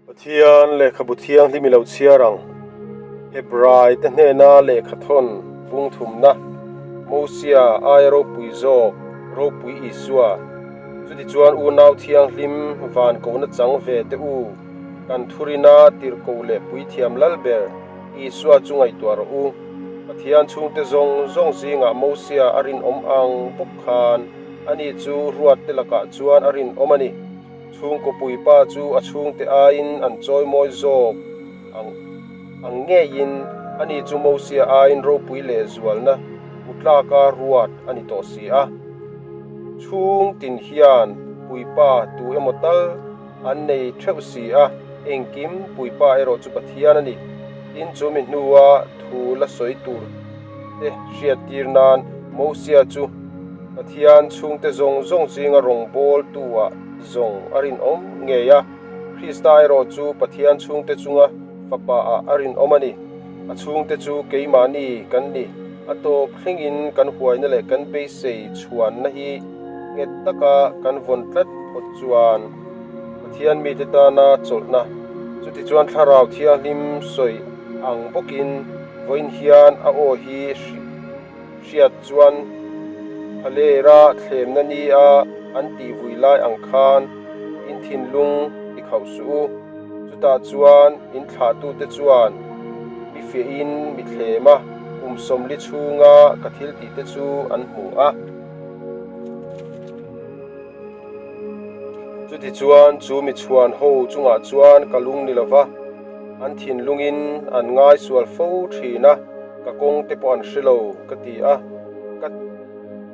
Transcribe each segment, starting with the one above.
Pathian lehkhabu thianghlim i lo chhiar ang. Hebrai te hnena lehkha thawn bung thumna, Mosia aia ropui zawk, ropui Isua. Chutichuan unau thianghlim van kohna chang ve teh u, kan thurina tirhkoh leh puithiam lal ber Isua chu ngaihtuah rawh u. Pathian chhungte zawng zawng zingah Mosia a rinawm ang bawk khan ani chu ruatte lakah chuan a rinawm a ni. Chhungkaw puipa chu a chhungte aiin an chawimawi zawk ang ang ngeiin ani chu Mosia aiin ropui leh zualna hmu tlaka ruat a ni tawh si a. Chhung tin hian puipa tu emaw tal an nei theuh si a, engkim puipa erawh chu Pathian a ni. Tin, chu mi hnua thu la sawi tur te hriattir nan Mosia chu Pathian chhungte zawng zawng zinga rawngbawltu-ah zawng a rinawm ngei a, Krista erawh chu Pathian chhungte chunga Fapa-ah a rinawm a ni. A chhungte chu keimahni kan ni. A tawp thlengin kan huaina leh kan beisei chhuanna hi nghet taka kan vawn tlat phawt chuan Pathian mite tana chawlhna, chutichuan Thlarau Thianghlim sawi ang bawkin vawiin hian a aw hi hriat chuan Phalera thlemna nia an tih vui lai ang khan in thinlung ti khauh suh u. Chutah chuan in thlahtute chuan mi fiahin mi thlem a, kum 40 chhunga ka thil tihte chu an hmu a. Chutichuan chu mi chhuan ho chungah chuan ka lung ni lova, an thinlungin an ngaisual fo thin a, ka kawng te pawh an hre lo ka ti a, ka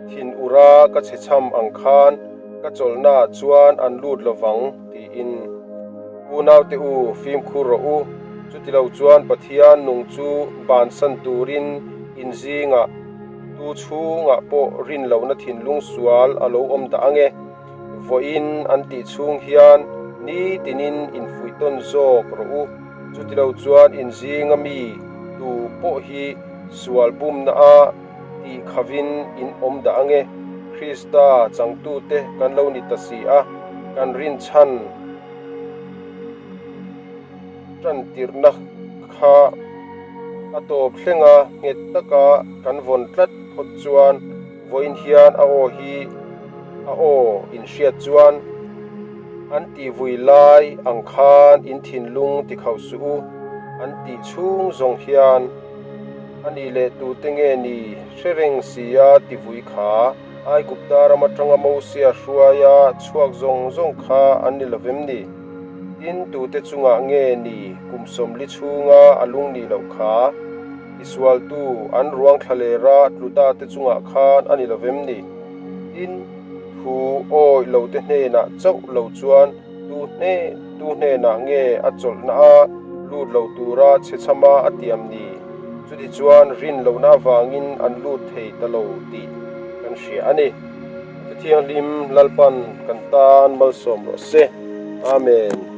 thin ura ka chhe chham ang khan ka chawlhnaah chuan an lut lovang tiin. Unaute u, fimkhur rawh u, chutilo chuan Pathian nung chu bansan turin in zingah tu chhungah pawh rin lohna thinlung sual a lo awm dah ang e. Vawiin an tih chhung hian nitinin infuih tawn zawk rawh u, chutilo chuan in zinga mi tu pawh hi sual bumna a tih khavin in awm dah ang e. Krista changtute kan lo ni ta si a, kan rinchhan tantirhna kha a tawp thlenga nghet taka kan vawn tlat phawt chuan vawiin hian a aw hi a aw inhriat chuan an tih vui lai ang khan in thinlung ti khauh suh u an tih chhung zawng hian a nih leh tute nge ni hre reng sia ti vui kha. Aigupta ram atanga Mosia hruaia chhuak zawng zawng kha an ni lovem ni? Tin, tute chungah nge ni kum 40 chhunga a lung nih loh kha? Tisualtu an ruang thlalera tluta te chungah khan a ni lovem ni? Tin, thu awih lote hnenah chauh lo chuan Tu hne tu hnenah nge a chawlhna a lut lo tura chhechhama a tiam ni? Chutichuan rin lohna avangin an lut thei ta lo tih kan hria a ni. Pathianghlim Lalpan kan tan malsawm rawh se. Amen.